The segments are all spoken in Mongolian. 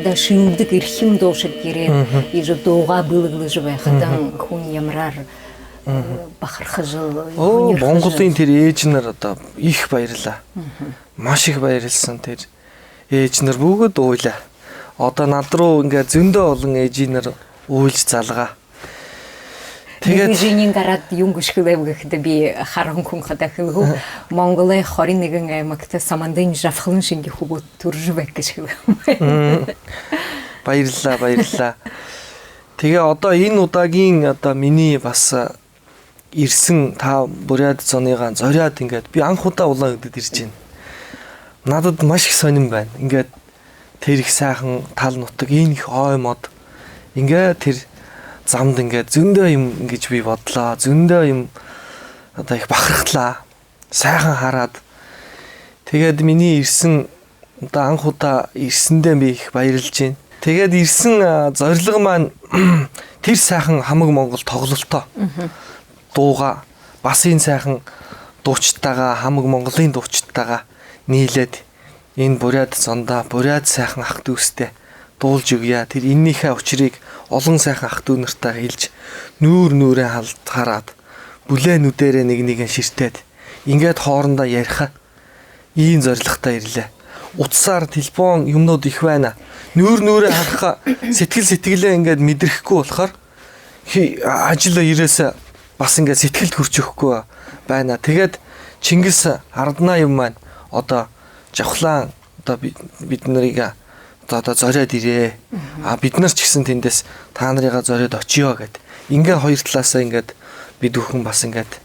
Да шилдэг эрхэм дуу шиг гэрээ ижи дууга бэлэглэж байхадан хүн ямраар бахархаж. Оо, Монголын тэр ээж нар одоо их баярлаа. Маш их баярлсан тэр ээж нар бүгд уйлаа. Одоо над руу ингээ зөндөө олон ээжийн нар уйлж залгаа. Тэгээд жинийн гараад юм гүшгэлэв гэхэд би харан хүн хадахлгүй Монголын 21 аймагт самандын жавхлан шинги хүүгүүд төрж байх гэж хэлв. Баярлалаа, баярлалаа. Тэгээ одоо энэ удаагийн одоо миний бас ирсэн та Бурят зоныгаа зориад ингээд би анх удаа Улаан-Өдөд ирж байна. Надад маш их сонирн байна. Ингээд тэр их сайхан тал нутаг, энэ их ой мод ингээд тэр замд ингээд зөндөө юм ингэж би бодлоо. Зөндөө юм одоо их бахархлаа. Сайхан хараад тэгээд миний ирсэн одоо анх удаа ирсэндээ би их баярлж байна. Тэгээд ирсэн зорилго маань тэр сайхан хамаг Монгол тоглолтоо. Дууга бас энэ сайхан дуучтайгаа хамаг Монголын дуучтайгаа нийлээд энэ Бурят зондоо Бурят сайхан ах дүүстэй дуулж өгье. Тэр эннийхээ учрыг олон сайхан ах дүү нартай хэлж нүүр нүрээ хараад бүлээ нүдэрээ нэг нэгэн ширтээд ингээд хоорондоо ярих ийм зорилготой ирлээ. Утсаар телефон юмнууд их байна. Нүүр нүрээ харах сэтгэл сэтгэлээ ингээд мэдрэхгүй болохоор ажил ирээс бас ингээд сэтгэлд хүрч өгөхгүй байна. Тэгээд Чингис арднаа юм маань одоо жавхлаан одоо бид нарыг одоо зориод ирээ. А бид нар ч гэсэн тэндээс та нарыгаа зориод очиё гэд. Ингээ хоёр талаасаа ингээд бид бүхэн бас ингээд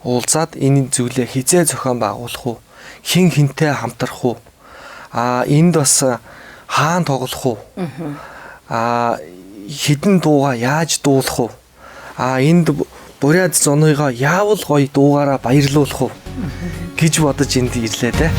уулзаад энэ зүйлээ хизээ зохион байгуулах уу? Хин хинтэй хамтрах уу? А энд бас хаан тоглох уу? А хідэн дууга яаж дуулах уу? А энд Бурят зоныгоо яавал гоё дуугаараа баярлуулах уу гэж бодож энд ирлээ те.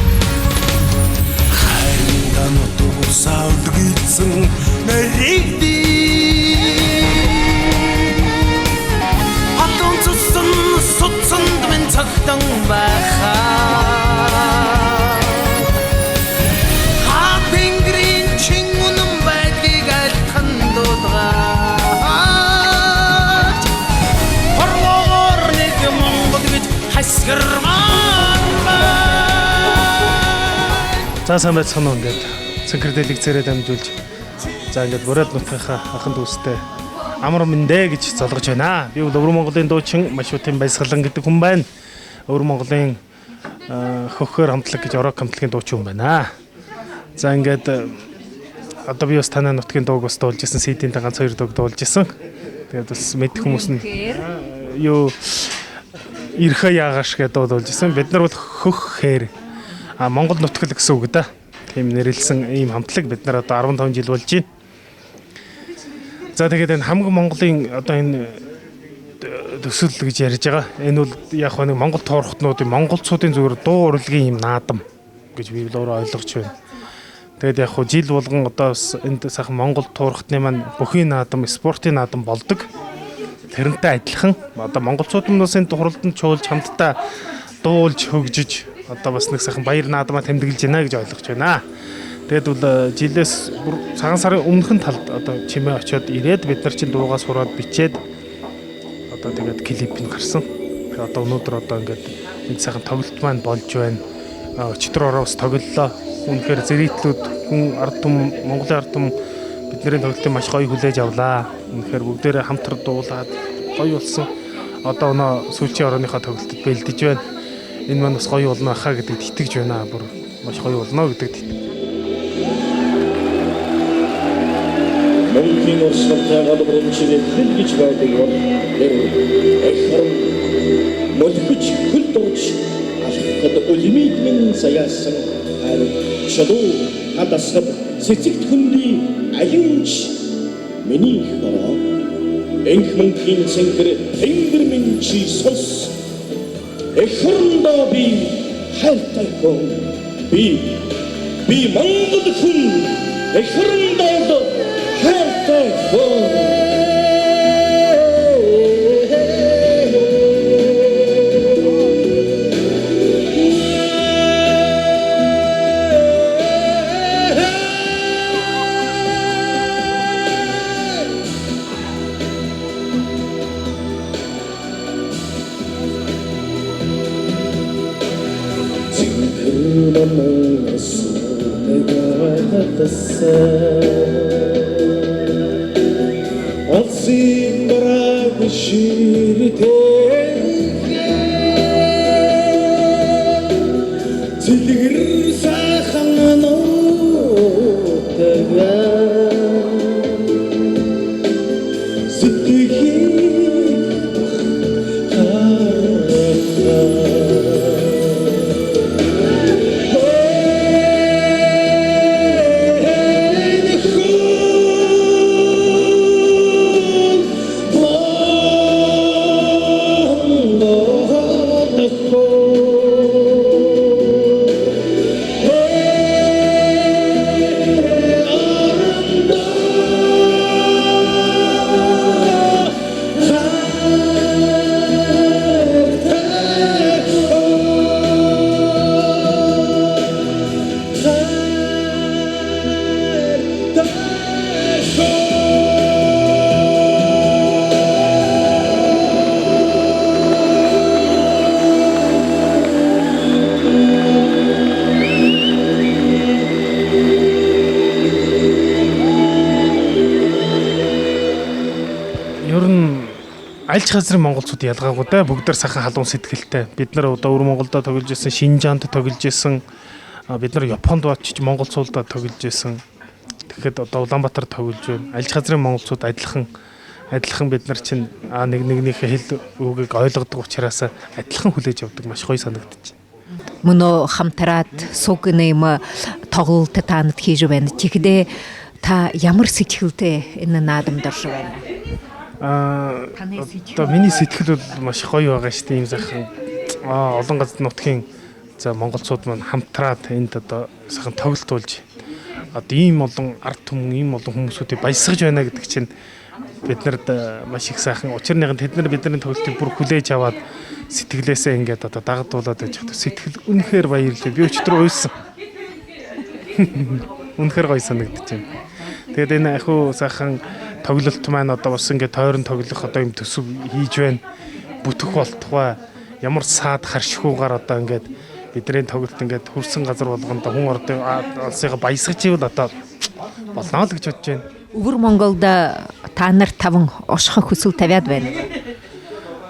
За сайн байцгаана уу, ингээд цэнхэр дэлгэцээрээ дамжуулж за ингээд Бурят нутгийнхаа ахан дүүстэй амар мэндэ гэж золгож байна. Би бол Өвөр Монголын дуучин Машутын Баясгалан гэдэг хүн байна. Өвөр Монголын хөхөр хамтлаг гэж орок хамтлагийн дуучин хүн байна. За ингээд одоо би бас танай нутгийн дууг бас дуулж исэн, CD-ийн ганц хоёр дууг дуулж исэн. Тэгээд бас мэдэх хүмүүс нь юу эрхээ яагаш гэдэг дуу дуулж исэн. Бид нар бол хөх хээр Монгол нутгал гэсэн үг да. Тийм нэрлсэн ийм хамтлаг бид нар одоо 15 жил болж байна. За тэгээд энэ хамаг Монголын одоо энэ төсөл гэж ярьж байгаа. Энэ бол яг нэг Монгол туурхтнуудын монголцуудын зүгээр дуу урлагийн юм наадам гэж би өөрөө ойлгож байна. Тэгээд яг хуу жил болгон одоо бас энд сайхан Монгол туурхтны маань бүхийн наадам, спортын наадам болдог. Тэрнтэй адилхан одоо монголчууд нь бас энэ хуралданд чуулж хамтдаа дуулж хөгжиж одоо бас нэг сайхан баяр наадмаа тэмдэглэж байна гэж ойлгож байна. Тэгээд бол жилээс бүр цагаан сарын өмнөхөн талд одоо чимээ очиод ирээд бид нар чинь дуугаа сураад бичээд одоо тэгээд клип нь гарсан. Тэгээд одоо өнөөдөр одоо ингээд энэ сайхан тоглолт маань болж байна. Өчигдөр ороо бас тоглолоо. Үнэхээр зэрийтлүүд хүн ард түмэн Монголын ард түмэн бидний тоглолтыг маш гоё хүлээж авлаа. Үнэхээр бүгдээрээ хамтар дуулаад гоё болсон. Одоо өнөө сүүлчийн орооныхоо тоглолтод бэлдэж байна. Энэ маань бас гоё болно хаа гэдэгт итгэж байна. Бүр маш гоё болно гэдэгт итгэж. Мөнхийн урсгалтай гол бүрэн хөл гэж байдаг бол тэр эх орон мөлхөж хөл дурж алхахад үлмид минь заяасан хайр чулуу хадасгад цэцэгт хөндий алинч миний хороо энх мөнхийн цэнгэр тэнгэр минь чи сонс эх орондоо би хайртай хүн би Монгол хүн эх орондоо хайртай хүн. Олсын бараг ширтээ цэлгэр сайхан нутгаа сэтгэхийг Альж газрын монголчууд ялгаагүй дээ. Бүгд сайхан халуун сэтгэлтэй. Бид нар одоо өвөр Монголдо тоглож исэн, Шинжаанд тоглож исэн, бид нар Японд очиж монголцуулдаа тоглож исэн. Тэгэхэд одоо Улаанбаатар тоглож байна. Альж газрын монголчууд адилхан бид нар чинь нэг нэгнийхээ хэл үгийг ойлгодог учраас адилхан хүлээж авдаг, маш гоё санагдчих. Мөнөө хамтраад суг нэм тоглолт таанад хийж байна. Тэгэхдээ та ямар сэтгэлтэй энэ наадамд орж байна? Одоо миний сэтгэл бол маш гоё байгаа шүү дээ. Ийм сайхан олон газар нутгийн за монголчууд маань хамтраад энд одоо сайхан тоглолтуулж одоо ийм олон ард түмэн, ийм олон хүмүүсүүдийг баясгаж байна гэдэг чинь биднэрд маш их сайхан. Учир нь тэд нар бидний тоглолтыг бүр хүлээж аваад сэтгэлээсээ ингээд одоо дагдуулаад байж байгаа. Сэтгэл үнэхээр баярлалаа. Би өчигдөр уйсан. Үнэхээр гоё санагдаж байна. Тэгээд энэ ахиу сайхан тоглолт маань одоо бас ингээд тойрон тоглох одоо юм төсөв хийж байна. Бүтэх болтугай ямар саад харшихуугаар одоо ингээд бидний тоглолт ингээд хөрсөн газар болгонд хүн ордын улсыг баясгаж ивэл одоо болно л гэж бодож байна. Өвөр Монголд та нар таван ошхох хүсэл тавиад байна.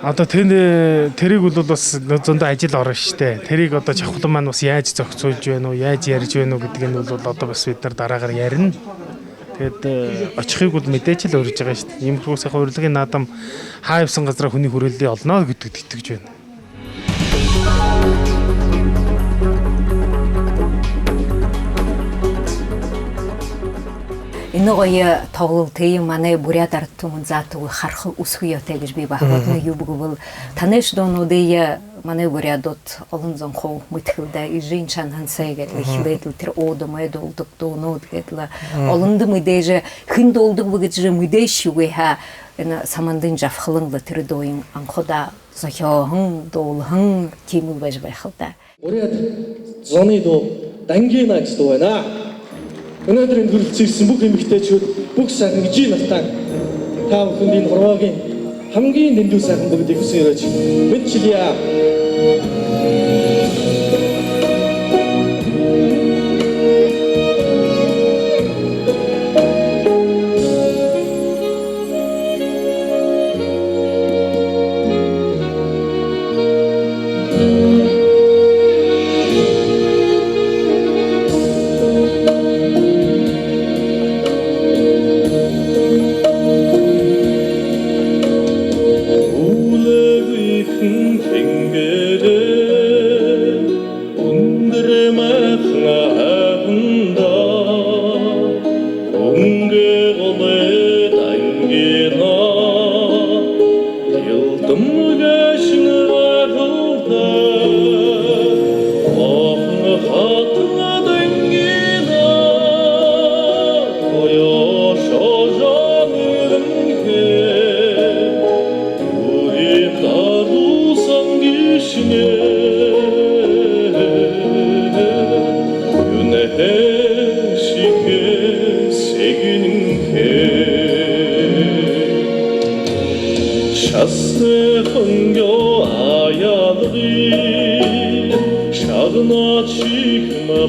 Одоо тэрийг бол бас зөндөө ажил орно штэ. Тэрийг одоо чавхлан маань бас яаж зохицуулж байна уу, яаж ярьж байна уу гэдгийг нь бол одоо бас бид нар дараагаар ярина. Тэгээд очихыг бол мэдээж л урьж байгаа шүү дээ. Иймэрхүү сайхан урилгын наадам хаа явсан газараа хүний хүрээллийг олно гэдэгт итгэж байна. Энэ гоё тоглолтын манай бурят ард түмэн заатгүй харах өсгөө ётой гэж би бахбодно юу бүгвэл танеш донуудын манай бурядууд олон зуун хувь мэтгэвдэ ижин чан хансай гэдэг хэлээд тэр уудам эдулдаг дуунууд гэдэл олонд мэдээж хэн дуулдаг вэ гэж мэдээж юугүй ха энэ самандын жавхлан тэр дууын анхудаа зохиохон дуулхан тийм байж байх л да. Бурят зоны дуу Дангина гэж дуу байна. Өнөөдөр энд хүрэлцэн ирсэн бүх эмэгтэйчүүд, бүх сайхан жи нартаа та бүхэнд энэ хорвоогийн хамгийн дэндүү сайхан бүгдийг хүсэн өрөөж мэдчилье.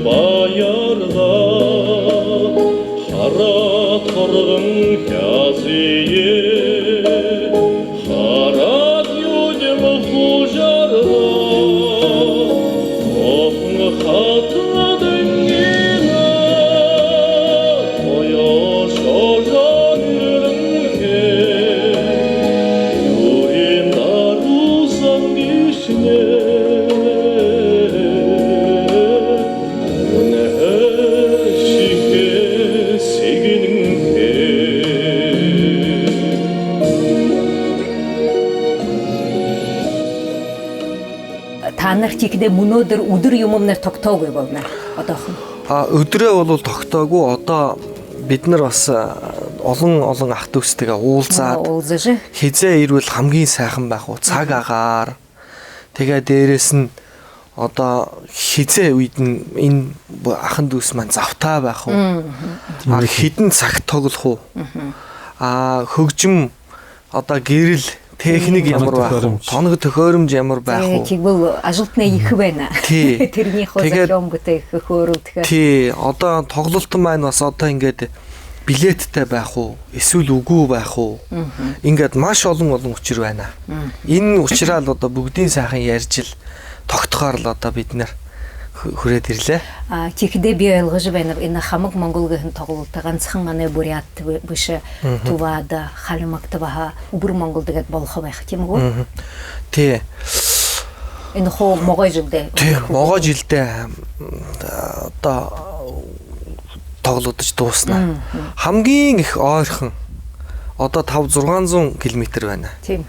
Баярлаа хараад хоргон хязие хараад юдем хужарла охн хатадангина тоё шожон ирэнхэ юрим дарусан гишнэ үнэшихэ сэгнэнхэ. Та нар чигдээ мөнөөдөр өдөр юмнаар тогтоогүй болно. Одоохон. А өдрөө бол тогтоогүй. Одоо бид нар бас олон олон ах дүүстэйгээ уулзаад уулзаж хизээ ирвэл хамгийн сайхан байх уу? Цаг агаар. Тэгээ дээрэс нь одоо хизээ үед нь энэ ахан дүүс маань завтаа байх уу? А хідэн цагт тоглох уу? А хөгжим одоо гэрэл техник ямар байх уу? Тоног төхөөрөмж ямар байх уу? Тэгвэл ажилтны их байна. Тий. Тэрнийхөө Тэгээд- зохион бүтээх хөөрөлдөх. Тий, одоо тоглолт маань бас одоо ингээд билеттэй байх уу? Эсвэл үгүй байх уу? Ингээд маш олон олон учир байна. Энэ учраа л одоо бүгдийн сайхан ярьж л тогтохоор л одоо бид нэр хүрээд ирлээ. А чихдээ би ойлгож байна. Энэ хамаг Монголгийн тоглолт ганцхан манай Бурят биш Тувада, Халимагтваха, Үбэр Монгол тэгээд болох байх тийм үү? Тий. Энэ хоо могой жилдээ. Тий, могоо жилдээ одоо тоглогдож дуусна. Хамгийн их ойрхон одоо 5 600 км байна. Тийм.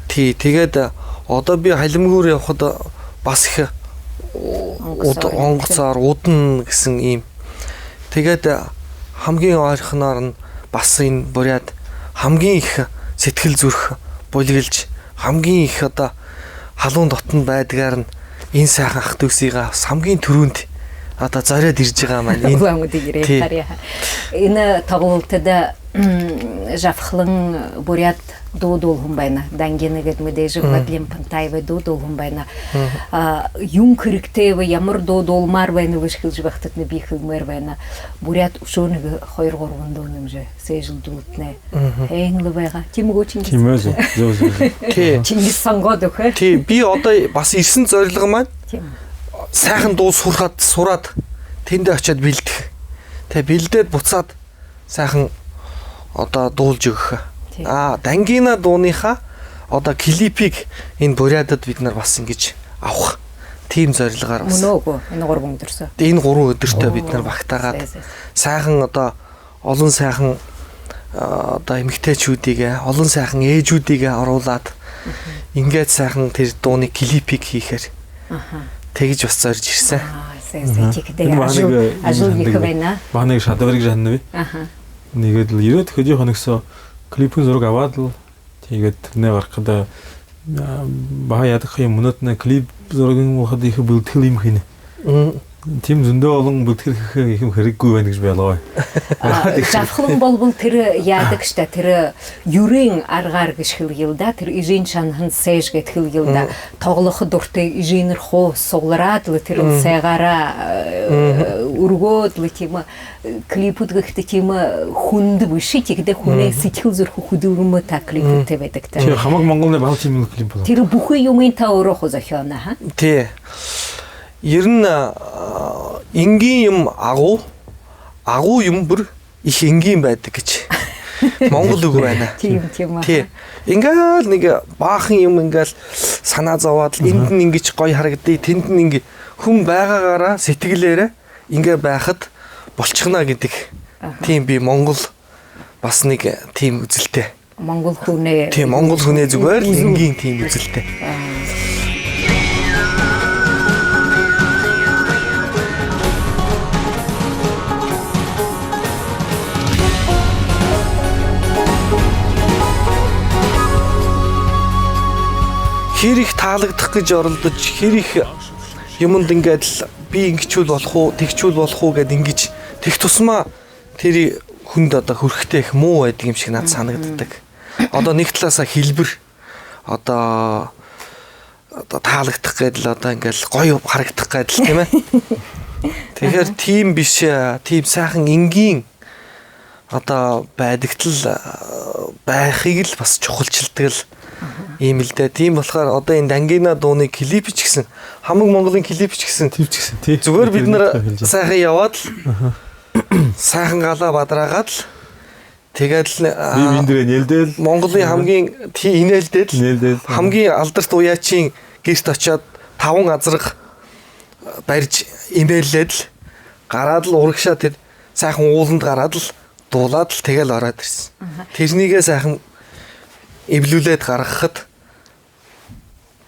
Тий, тэгээд одоо би халимгүүр явхад бас их онгоцоор удна гэсэн ийм. Тэгээд хамгийн ойрхоноор нь бас энэ Бурят хамгийн их сэтгэл зүрх булгилж хамгийн их одоо халуун дотн байдгаар нь энэ сайхан ах дүүсийгээ бас хамгийн түрүүнд одоо зориод ирж байгаа маань энэ. Улаануудыг ирээ Тий. харъя. Энэ тоглолтод Жавхлан Бурят дуудуулхан байна. Дангина гэд мэдээж Владлен Пантаева дуудуулхан байна. А юм хэрэгтэй вэ ямар дуудуулмаар байна вэ гэж хэлж байхад би хэлмээр байна. Бурят өшөөнөг 2 3 дуу нэмжээ. Сэжил дүүлтнэ. Хэнл байгаа. Тийм үү Чингис? Тийм ээ зөв зөв зөв. Тий. Чингис сонгоод өгөх. Тий, би одоо бас ирсэн зорилго маань Тийм. сайхан дуу сурхад сураад тэндээ очиад бэлдэх. Тэгээ бэлдээд буцаад сайхан одоо дуулж өгөх. Тийм. Аа, Дангина дууныхаа одоо клипийг энэ Бурядад бид нар бас ингэж авах. Тийм зорилгоор бас. Мөн үгүй энэ 3 өдөрсөө. Энэ 3 өдөртөө бид нар багтаагаад Зэ, зэ, зэ. сайхан одоо олон сайхан одоо эмэгтэйчүүдийг олон сайхан ээжүүдийг оруулаад ингээд сайхан тэр дууны клипийг хийхээр тэгж бас зорж ирсэн. Аа, зэ, зэ, чигдээ Энэ ажил манай ажил их байна. Манай шадварыг жанна би. Аха. Нэгэд л 90 хөдөө хоногсоо клипийн зураг аваад л тэгээд тэрнээ гарах гэдэг баа ядах юм өнөтнө клип зургийн ухад их бүлтгэл юм хинэ. Тийм зөндөө олон бүлтгэл хийх юм хэрэггүй байна гэж би ойлгоо. Жавхлан болбол тэр яадаг штэ тэр юрын аргаар гэж хэлгэл да тэр ижин чанхан сэж гэт хэлгэл да тоглох дуртай ижинэр хуу суглараад л тэр сайгаараа өргөөд л тийм клипүүд гэхтэй тийм хүнд биш тэгдэ хүнээ сэтгэл зүрх хөдөлгөмөө та клипүүдтэй байдаг та. Тэр хамаг Монголны бал тийм клип болоо. Тэр бүхэн юмын та өөрөө зохионо ха. Тий. Ер нь энгийн юм агуу агуу юм бүр их энгийн байдаг гэж Монгол үг байна. Тийм тийм. Тий. Ингээл нэг баахан юм ингээл санаа зовоод энд нь ингэж гоё харагдъя, тэнд нь ингэ хүн байгаагаараа сэтгэлээрээ ингээ байхад болчихно гэдэг. Тийм би Монгол бас нэг тийм үзэлтэй. Монгол хүнээ. Тийм Монгол хүнээ зүгээр л энгийн тийм үзэлтэй. Хэр их таалагдах гэж оролдож, хэр их юмд ингээд л би ингэчүүл болох уу, тэгчүүл болох уу гэд ингэж тех тусмаа тэр хүнд одоо хөрхтэй их муу байдаг юм шиг надад санагддаг. Одоо нэг талаасаа хэлбэр одоо таалагдах гэдэл одоо ингээл гоё харагдах гэдэл тийм ээ. Тэгэхээр тийм биш, тийм сайхан энгийн одоо байдагтал байхыг л бас чухалчилдаг л ийм л дээ. Тийм болохоор одоо энэ Дангина дууны клип ч гэсэн, хамаг Монголын клип ч гэсэн тийм ч гэсэн тий. Зүгээр бид нар сайхан яваад л сайхан галаа бадраагаад л тэгээд л би биндэрээ нэлдэл Монголын хамгийн тий инээлдэл хамгийн алдарт уяачийн гэрт очиод 5 азраг барьж имэйлээд л гараад л урагшаа тэр сайхан ууланд гараад л дуулаад л тэгэл ороод ирсэн. Тэрнийгээ сайхан эвлүүлээд гаргахад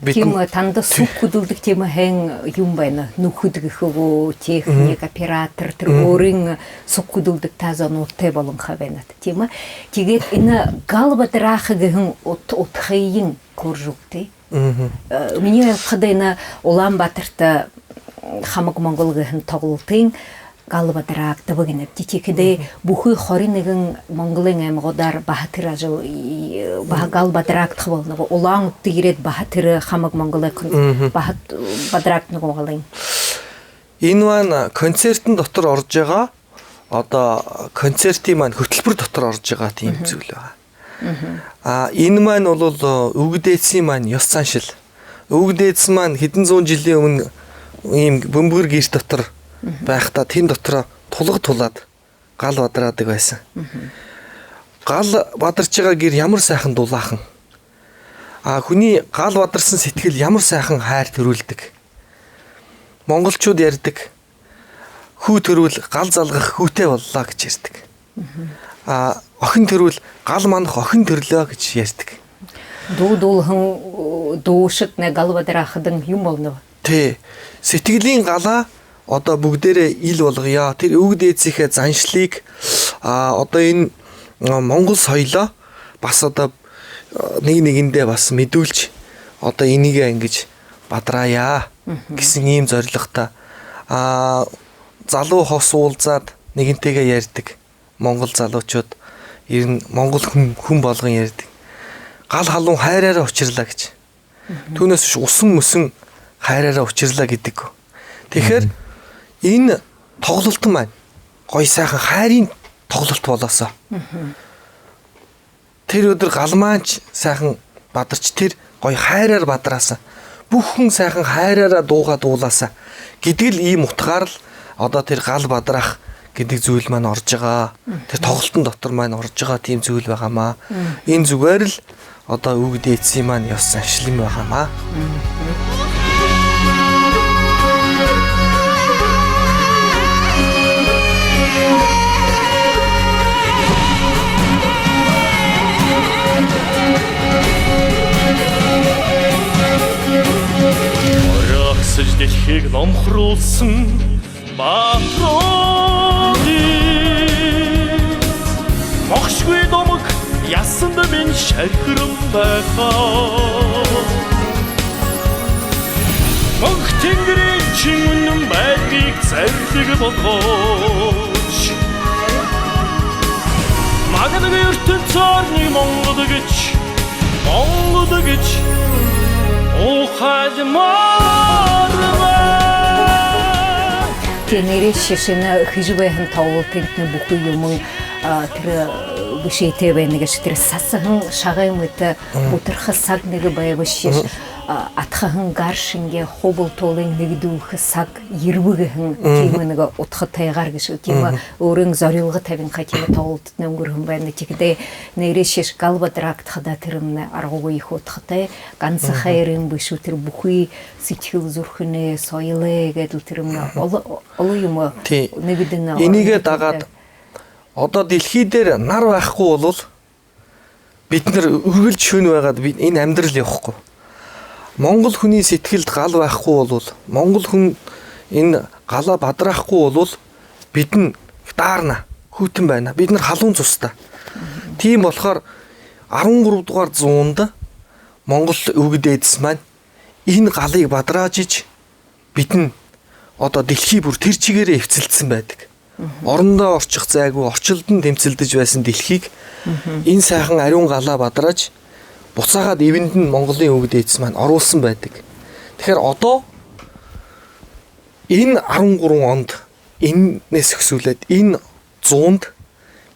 тийм танд сүг хөдөлгөх тийм хэн юм байна. Нөхөд гэхэгөө техник, оператор тэр өөрийн сүг хөдөлгөх та зонуудтай болонхой байна. Тийм ээ. Тэгээд энэ гал бадраах гэх утхын коржуктэй. Миний хувьд энэ Улаанбаатарт хамаг Монгол гэх тоглолтын гал бадрааг дабаг нэвтикэдэ бүхий 21 Монголын аймагуудаар Баатар ажил гал бадраагдах болно. Улаан үтэг ирээд Баатар хамаг Монголын Баат бадраагдах Монголын. Энэ маань концертын дотор орж байгаа одоо концертын маань хөтөлбөр дотор орж байгаа тийм зүйл байгаа. А энэ маань бол өвөг дээдсийн маань ёс заншил. Өвөг дээдс маань хэдэн зуун жилийн өмнө ийм бөмбөр гэр дотор байхдаа тэн дотроо тулга тулаад гал бадраадаг байсан. Гал бадарч байгаа гэр ямар сайхан дулаахан. А хүний гал бадарсан сэтгэл ямар сайхан хайр төрүүлдэг. Монголчууд ярьдаг. Хүү төрүүл гал залгах хүүтэй боллоо гэж ярьдаг. А охин төрүүл гал манах охин төрлөө гэж ярьдаг. Дуу дуулхан дуушид нэ гал бадраахдан юм болно. Тий. Сэтгэлийн галаа одоо бүгдээрээ ил болгоё. Тэр өвөг дээдсийнхээ заншлыг одоо энэ Монгол соёлоо бас одоо нэг нэгэндээ бас мэдүүлж одоо энийгээ ингэж бадраая гэсэн ийм зорилготой залуу хос уулзаад нэгэнтэйгээ ярьдаг. Монгол залуучууд ер нь Монгол хүн болгон ярьдаг. Гал халуун хайраараа учирлаа гэж. Түүнээс биш усан мөсөн хайраараа учирлаа гэдэг. Тэгэхээр энэ тоглолт маань гоё сайхан хайрын тоглолт болоосоо. Тэр өдөр галмаанч сайхан бадарч тэр гоё хайраар бадраасан. Бүх хүн сайхан хайраараа дууга дуулаасаа гэдэг л ийм утгаар л одоо тэр гал бадраах гэдэг зүйл маань орж байгаа. Тэр тоглолтын дотор маань орж байгаа тийм зүйл байгаамаа. Энэ зүгээр л одоо өвөг дээдсийн маань ёс заншил юм байгаамаа. Орогсож дэлхийг номхруулсан Баатруудын могшгүй домог ясанд минь шархиран байхаа. Мөнх тэнгэрийн чин үнэн байдгийг зарлиг болгооч. Магадаг ертөнцөөр нэг Монгол гэж, Монгол гэж ухаалмаар байна. Тэнэрээ шишинэ хижвэхэн тоглолтын бүхий юм тэр бишээтэй байна гэж тэр сасхан шагай мэт бутархал саг нэг байваш атхан гар шингээ хубл туулын нэгдүүх саг эрвэгхэн тийм нэг утга тайгаар гэж тийм өөрийн зорилго тавинха тийм тоглолтод өнгөрхөн байна. Тэгдээ нэрээ шиш галбадрагдхада тэр юм аргуугүй их утгатай ганц хайрын биш үү тэр бүхий сэтгэл зүрхнээ соёлээ гэдэл тэр юм олон юм нэгдэн энийгээ дагаад одоо дэлхий дээр нар байхгүй бол бид нар үргэлж шөнө байгаад энэ амьдрал явахгүй. Монгол хүний сэтгэлд гал байхгүй бол, Монгол хүн энэ галаа бадраахгүй бол бид нь даарна, хүйтэн байна. Бид нар халуун цустай. Тийм болохоор 13 дугаар зуунд Монгол өвөг дээдс маань энэ галыг бадрааж иж бид нь одоо дэлхий бүр тэр чигээрээ эвцэлдсэн байдаг. Орондоо орчих зайгүй орчилд нь тэмцэлдэж байсан дэлхийг энэ сайхан ариун галаа бадрааж буцаагаад эвэнд нь Монголын өвөг дээдс маань оруулсан байдаг. Тэгэхээр одоо Энэ 13 онд энэс өсвөлээд энэ 100-нд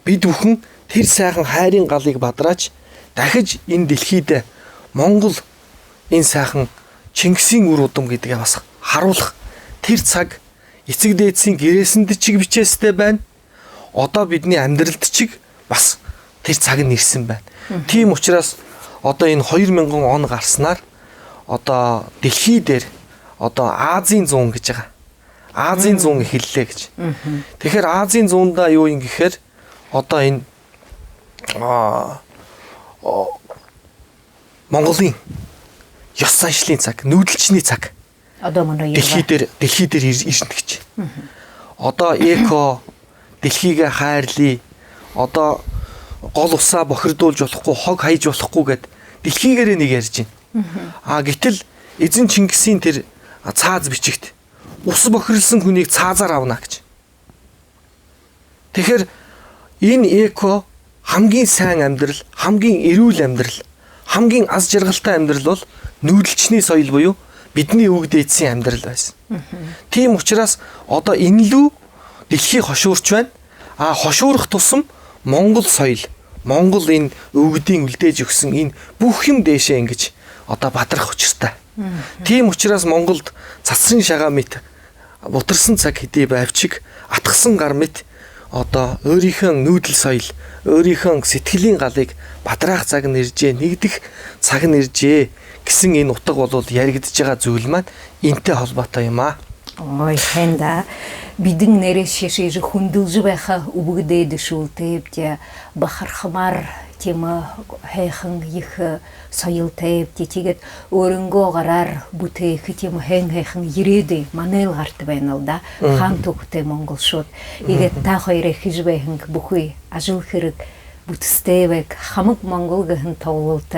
бид бүхэн тэр сайхан хайрын галыг бадрааж дахиж энэ дэлхийд Монгол энэ сайхан Чингисийн үр удам гэдгээ бас харуулах тэр цаг эцэг дээдсийн гэрээсэнд чиг бичээстэй байна. Одоо бидний амьдралд чиг бас тэр цаг нь ирсэн байна. Тийм учраас одоо энэ 2000 он гарснаар одоо дэлхий дээр одоо Азийн зуун гэж байгаа. Азийн зуун эхэллээ гэж. Тэгэхээр Азийн зуундаа юу юм гэхээр одоо энэ Монголын ёс заншлын цаг, нүүдэлчний цаг. Одоо манай дэлхий дээр ирнэ гэж. Одоо эко дэлхийгээ хайрлая. Одоо гол усаа бохирдуулж болохгүй, хог хайж болохгүй гэд дэлхийгээрээ нэг ярьж байна. А гэтэл эзэн Чингисийн тэр цааз бичигт ус бохирлсон хүнийг цаазаар авна гэж. Тэгэхээр энэ эко хамгийн сайн амьдрал, хамгийн эрүүл амьдрал, хамгийн аз жаргалтай амьдрал бол нүүдэлчний соёл буюу бидний өвөг дээдсийн амьдрал байсан. Тийм учраас одоо энэ лүү дэлхий хошуурч байна. А хошуурах тусам Монгол соёл, Монгол энэ өвгдийн үлдээж өгсөн энэ бүх юм дээшээ ингэж одоо бадрах учиртай. Тийм учраас Монголд цацрын шагаа мэт бутарсан цаг хэдий байвчиг атгсан гар мэт одоо өөрийнхөө нүүдэл соёл, өөрийнхөө сэтгэлийн галыг бадраах цаг нь иржээ, нэгдэх цаг нь иржээ гэсэн энэ утга бол яригдж байгаа зүйл маань энтэй холбоотой юм аа. Ой, хэнда бидэн нэрээ шишиж хүндэлж байха өвгдээд шүүлтэвд бахархмар тийм хайхан их соёлтой тэгээд өөрөнгөө гараар бүтээх тийм хэн хайхан ирээдүй манел гарт байна л да. Хаан түүхтэй монголшууд игээд та хоёрыг хийж байхын бүхий ажил хэрэг бүтстэй байг хамаг монгол гэн товлолт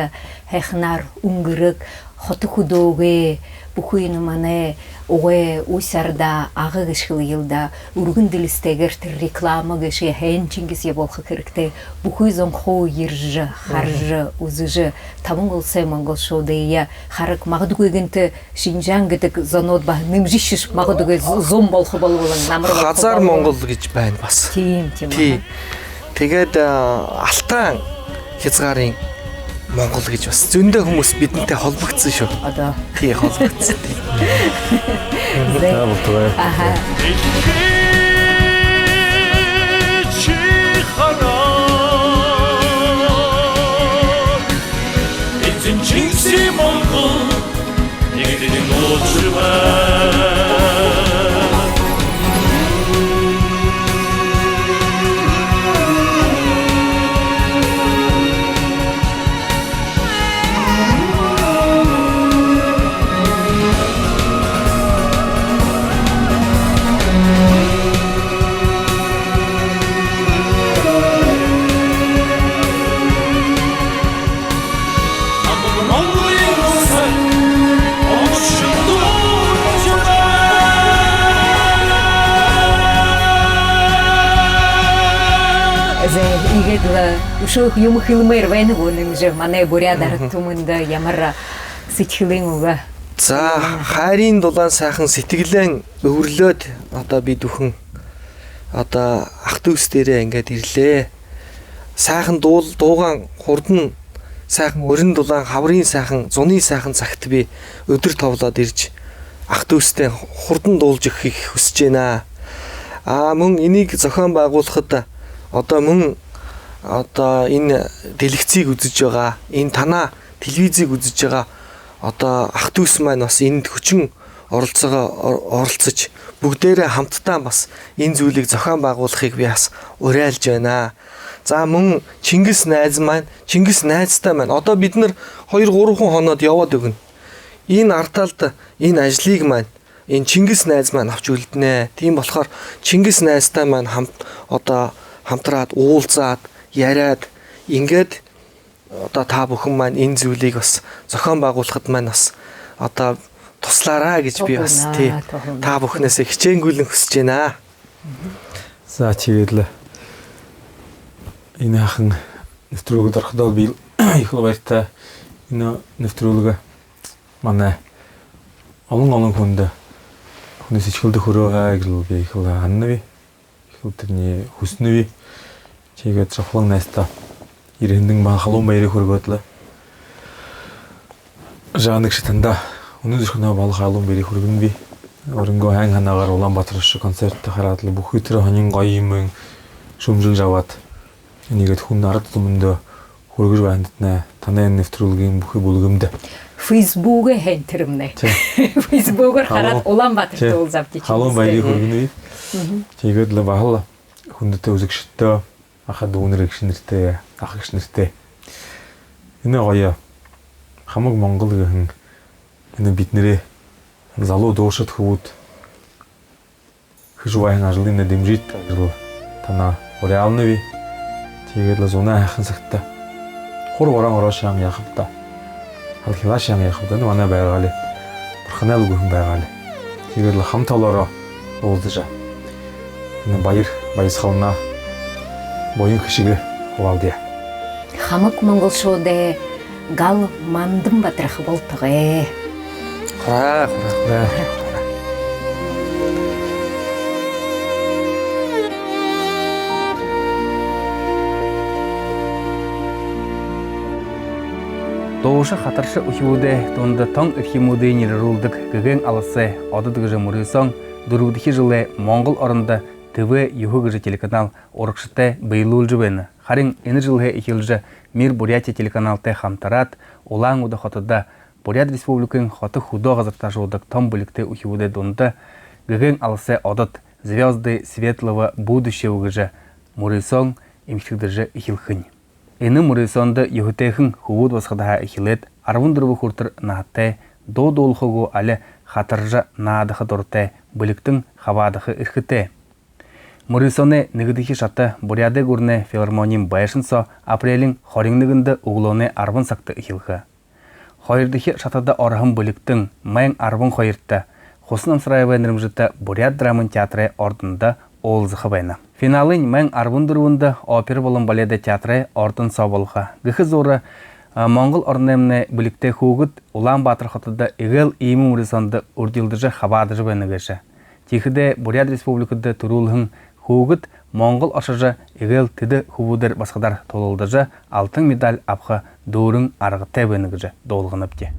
хайхнаар өнгөрөг хот хөдөөгээ бүхий манай угэ усарда ага гişхил йылда үргэн дэлстээгэр тэр реклама гэшээ хэн Чингис явуулах хэрэгтэй бүхий зонхоо ирж харж үзэж таван улсын монголшуудын хараг магадгүй гэнт Шинжаан гэдэг зонууд ба нэмжиш магадгүй зум болох болвол намар болох Хазар Монгол гэж байна бас. Тийм тийм. Тэгээд Алтан хязгаарын Монгол гэж бас зөндөө хүмүүс бидэнтэй холбогдсон шүү. Одоо тий холбогдсон. За болтугай. Аха. Эзэн Чингисийн Монгол нэгдэн нууц байна. Игээд өшөөх юм хэлмээр байна уу нэмж манай бурядар түмэнд ямар сэтгэлийн үг. За хайрын дулаан сайхан сэтгэлэн өвөрлөөд одоо бид бүхэн одоо ах дүүс дээрээ ингээд ирлээ. Сайхан дуугаан хурдан сайхан өрн дулаан хаврын сайхан зуны сайхан цагт би өдөр товлоод ирж ах дүүстэй хурдан дуулж өгөхийг хүсэж байна. Аа мөн энийг зохион байгуулахад одоо мөн одоо энэ дэлгэцийг үзэж байгаа, энэ танаа телевизийг үзэж байгаа одоо ах дүүс маань бас энд хүчин оролцоогоо оролцож бүгдээрээ хамтдаа бас энэ зүйлийг зохион байгуулахыг би бас уриалж байна. За мөн Чингис найз маань, Чингис найзтай маань одоо бид нар 2 3 хүн хоноод яваад өгнө. Энэ арталд энэ ажлыг маань энэ Чингис найз маань авч үлднэ. Тийм болохоор Чингис найзтай маань хамт одоо хамтраад уулзаад яриад ингээд одоо та бүхэн маань энэ зүйлийг бас зохион байгуулахад маань бас одоо туслаараа гэж би бас тий та бүхнээсээ хичээнгүйлэн хүсэж байна. За чигээл энэ хахан нэвтрүүлэгт ороход би их баяртай. Энэ нэвтрүүлэг манай олон хүнд Хүнээс ичгэлдэх хөрөөгөө гэл би их л ханнавы. Их л тэрний хүснэви. Чигээд жавхлан найстаа ирэндэн ба халуун баярыг хөргөөдлөө. Жанаг шиг танда өнөө зүрхнээ болох халуун баярыг хөргөнө би. Өрөнгөө хайн ханаагаар Улаанбаатар шиг концерт хараад л бүх өдрө хонин гоё юм шөмжлж аваад энийгэд хүн ард түмэндөө хөргөж байнднаа танай нэвтрүүлгийн бүхий бүлгэмдэ Facebook-ээ хэн тэрмнэ. Facebook-оор хараад Улаанбаатарт уулзавч чинь. Халуун баярыг хөргөнө. Тэгээд л бахал хүндэтэй үзэгчдээ ахад дүүнэр эгш нэртэй ах эгш нэртэй энэ гоё хамаг Монгол гэх энэ бид нэрээ залуу дуушид хөвүүд хэж вайн ажлын дэмжит танаа уриалнవి тэгээд л зунаа хайхан цагта хур ворон ороошаан яхавта хал хилашаан яхавта энэ манай байгаали бурханаа л гүхэн байгаали тэгээд л хамт олоороо уулзаж энэ баяр баясгалнаа буян хишиг хуваалдъя. Хамаг монголшуудэ гал мандам бадрах болтгоо. Хураа хураа хураа. Дууша хатаршы ухиуде тунда тон ирхимуде нэррүүлдэг гэгэн аласы одод гыжы мөрөсөн дөрөвдөхи жылы Монгол орнда ТВ юху гыжы телеканал урагштай бэйлүүлж байна. Харин энэ жылхэ эхэлж Мир Бурятия телеканалтай хамтараад Улаан-Удэ хотод Бурят Республикийн хотох хөдөө газар ташуудаг том бүлэгтэй ухиуде дунда гэгэн аласы одод Звезды светлого будущего гыжы мөрөсөн эмхэгдэж эхэлхэн. Энэ мөрөсөнд юхтэйхэн хөвүүд босгодаа эхлээд 14 хүртэр наатай дуу дуулахугу али хатаржа наадах дуртай бүлэгтэн хаваадах эрхтэй. Мөрөсөний нэгдэхи шата Буряды гүрнэ филармонийн байшинсо апрелийн 21-нд өглөөний 10 цагт эхлэх. Хоёрдохи шатада орхон бүлэгтэн 1012-т Хусан Амсраева нэрмжит Бурят драмын театры ордонда уулзах байна. Финалын 1014-нд опера болон балет театры ордон соболха. Гэхэ зура Монгол орнемне бүлэгтэй хүүгэд Улаанбаатар хотод эгэл ийм мөрөсөнд үрдилдэж хаваадаж байна гэж. Тихэдэ Бурят Республикад төрүүлхэн хүүгэд Монгол оршиж эгэл тэд хөвүүдэр басгадар тулалдаж алтан медаль авах дүүрэн аргатай байна гэж дуулганавчээ.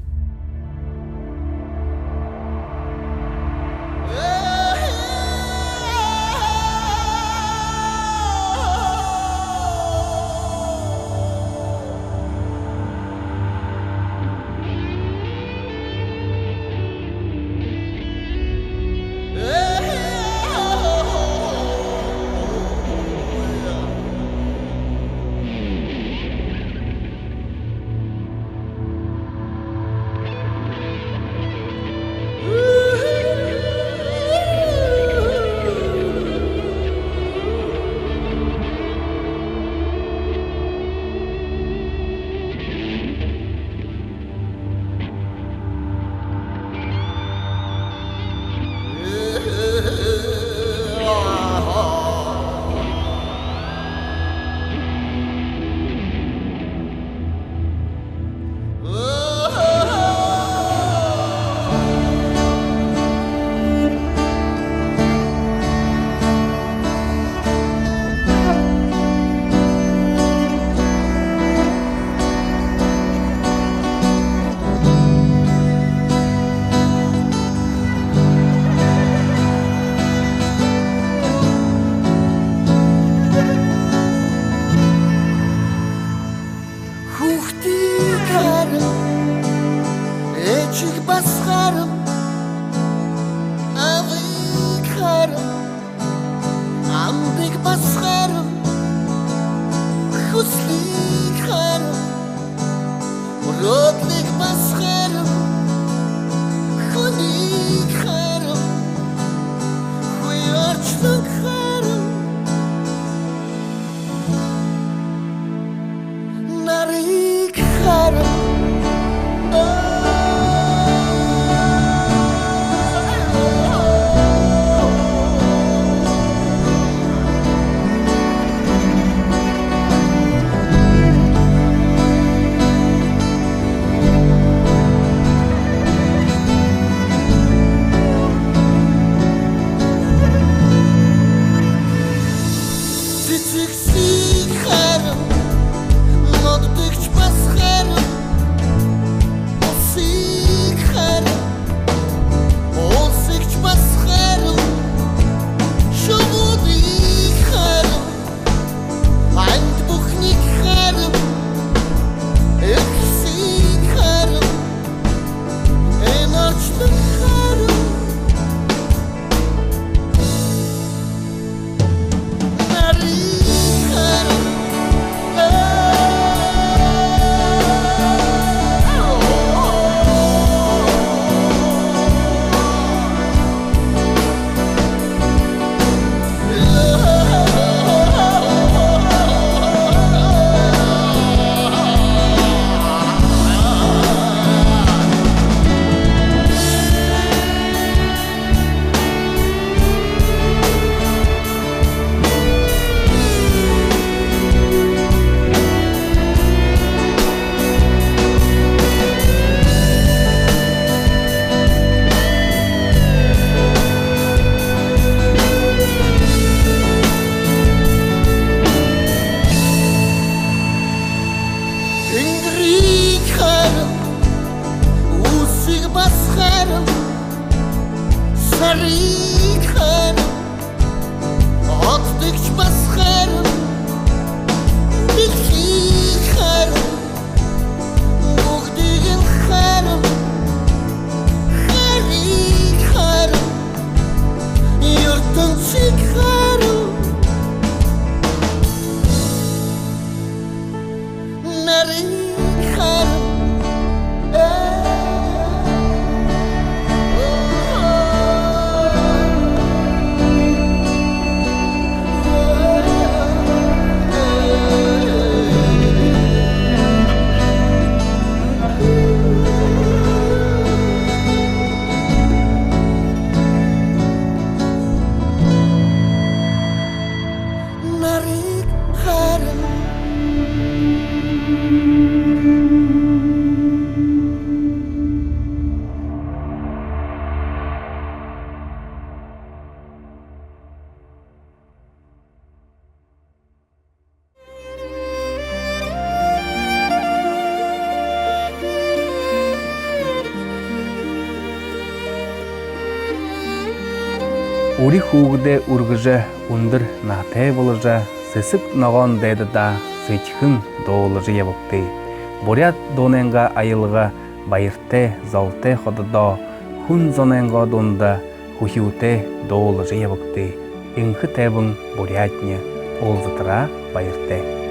Үри хүүгдэ үргүжэ өндөр натай булыжа сысык ногоон дэдада сыйчхын доолыжы ябыкты. Бурят доненга айылга байырте залте хододо хүн зоненга дунда хухиуте доолыжы ябыкты. Инхы тэбын бурятня олзытыра байырте.